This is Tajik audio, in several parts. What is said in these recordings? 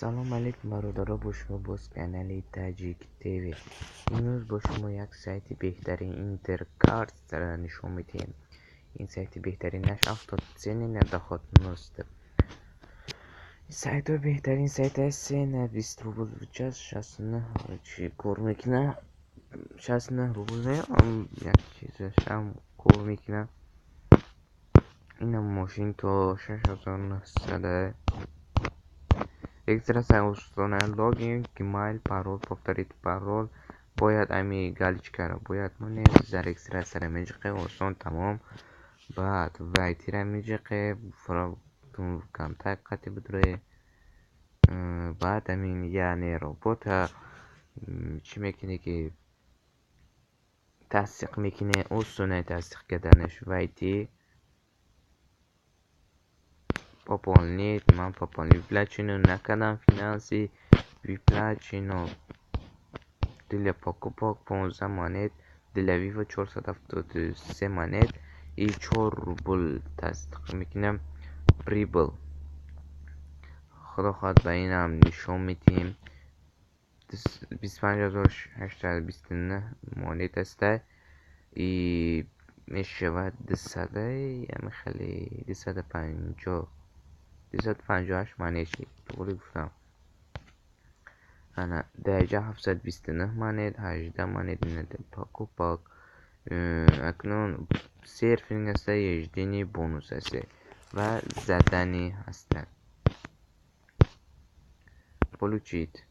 Салом алейкум бародаро, бо шумо боз канали Таҷик ТВ. Имрӯз бо шумо як сайти беҳтарин Интеркарт нишон медиҳем. Ин сайти беҳтаринаш автоцены на доходност. Сайтҳои беҳтарин сайт аст, се на 20 рубл в час, 69 чи кор мекунад, 69 рубл не, як чизашам кор мекунад. Инам мошин то 6900. Регистрация осона, логин, гмайл, парол, повторить парол. Бояд ами галочкаро бояд монем, за регистрацияро меҷиқе, осон тамом. Баъд вайтира меҷиқе, контакт қати бидурое. Баъд амин яъне робота чӣ мекунӣ ки тасдиқ мекунӣ, осоне тасдиқ карданаш. Вайти пополнить, ман пополнить выплачено накардам, финансы выплачено для покупок 15 монет, для вива 473 монет и 4 рубл тасдиқ мекунам. Прибыл худо хоҳад ба инам нишон медиҳем. 25829 монет аста и мешавад 200, яъне хеле 250, 258 монет шид. Тоғри гуфтам. Ана дараҷа 729 монет, 18 монет покупок. Акнун серфинг аста, ежедневный бонус аст ва задани ҳастанд. Получить.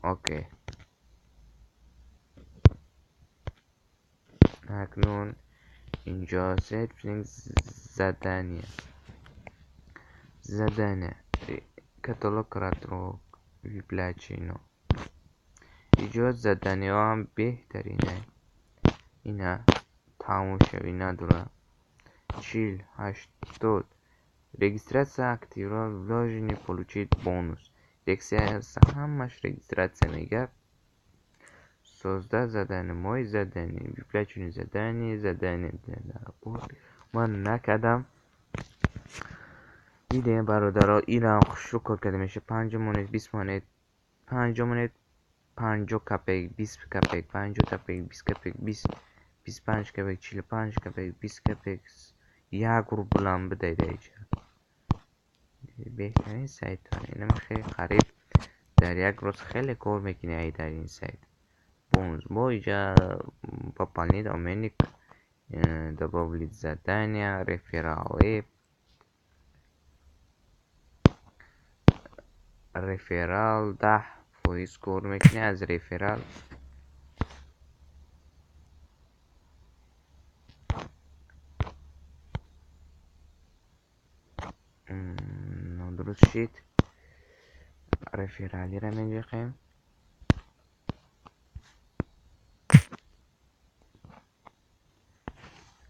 Окей. Акнун инҷо серфинг задания. Задания. Каталог кратрок выплачено. Иҷо заданиҳо ҳам беҳтарине. Ина тамом шавӣ надорад. 40 80 регистрация активно вложение получить бонус. Регистрация ҳамаш регистрация мегап. Создать задание, мой задание, выплаченное задание, задание для работы. Ман накардам. Дидем бародаро, инам хушрӯ кор карда мешавад. 50 монет, 20 монет, 50 монет, 50 копеек, 20 копеек, 50 копеек, 20 копеек, 20, 25 копеек, 45 копеек, 20 копеек, 1 рублам бидаед инҷа. Беҳтарин сайтҳо. Инам хеле қариб дар як рӯз хеле кор мекунӣ ай дар ин сайт. Бонус. Бо инҷа пополнить обменник, добавить задания, рефералы. Реферал 10% кор мекунӣ аз реферал. Нодуруст шид. Рефералиро меҷиқем.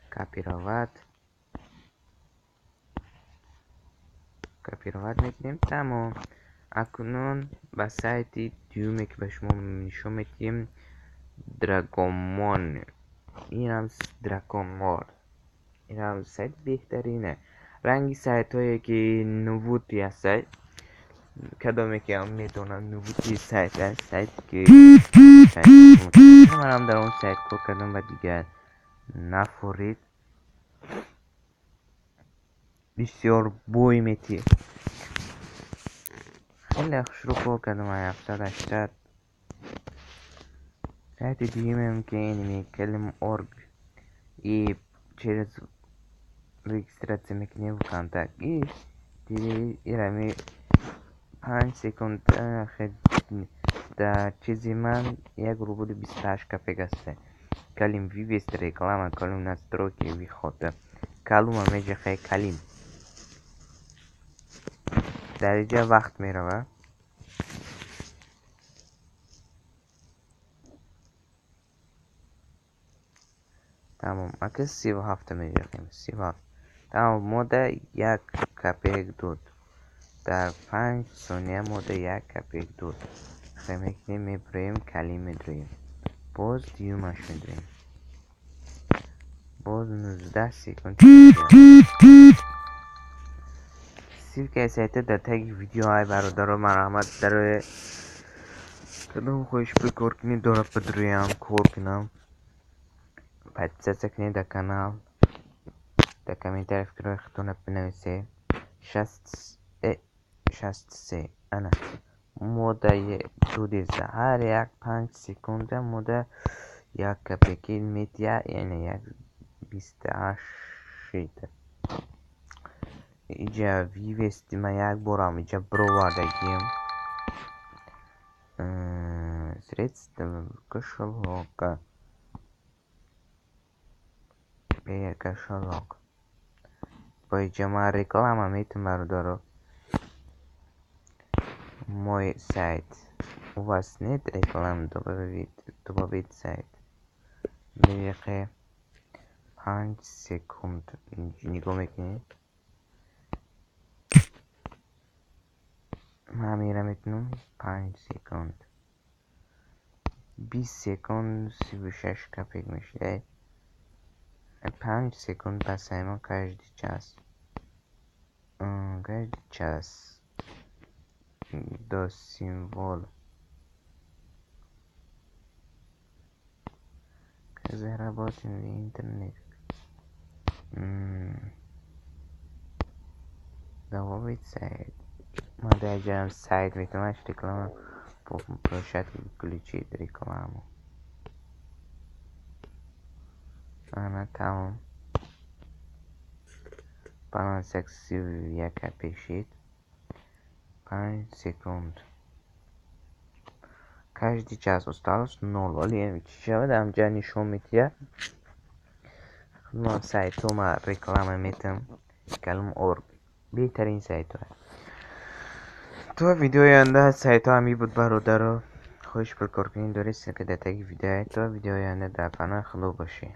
Копировать. Копировать мекунем. Тамом. Акнун ба сайти дуюме ки ба шумо нишон медиҳем, Драгомон. Инам Драконмор. Инам сайт беҳтарине. Ранги сайтҳое ки нувути ҳастад, кадоме ки ҳам медонам нувути сайт аст, сайте ки манам дар он сайт кор кардам ва дигар нафурид. Бисёр бой метиҳ. Хеле хушрӯ кор кардам, 700 800. Сайти дуюмем ки инми Клим.орг и через регистрация мекунем ВКонтакт. И ирами 5 секунд дар чизи ман 1 рубл 28 копеек аст. Калим вывести реклама, калим настройки выхода. Калума меҷиқе калим. Дар инҷа вақт меравад. Тамом. Ака 37 меҷиқем. 37. Тамом, мода 1 копеек дод. Дар 5 сония мода 1 копеек дод. Хе мекунем, мебурем, калим медурем. Боз дуюмаш медурем. Боз 19 секунд. Ссылкаи сайта дар таги видеоҳай, бародаро, марҳамат. Дарои кадом хоҳиш буд, кор кунед, дора падрӯям кор кунам. Подписаться кунед дар канал, дар комментария фикрҳои худтонро бинависед. 63 ана модаи дудеса ҳар як 5 секунда мода 1 копейки медиа, яъне як 28 шид. Иҷа вывести ман як борам иҷа бировардагием средства кошелёка, Payeer кошелёк. Бо иҷа ман реклама метам, бародаро. Мой сайт, у вас нет реклам, добавить сайт. Дақиқе 5 секунд нигоҳ мекунед. Ман ҳамира метунам 5 секунд, 20 секунд 36 копеек мешуда. 5 секунд басаемо каждый час, каждый час до символ. Как заработать в интернет? Добавить сайт. Ман дар ҷоям сайт метавонам реклама площадку включить рекламу. Ана, тамом. Баланс 31 копеек шид. 5 секунд каждый час, осталось ноль. Вале чӣ шавад, ҳамҷа нишон медиҳад. Ман сайтҳо ма реклама метам. Калом орг беҳтарин сайтҳо. То видеои оянда. Сайтҳо ҳамин буд, бародаро. Хоҳиш пуркоркунӣ доред, ссылка дар таги видео. То видеои оянда дар паноҳи Худо бошед.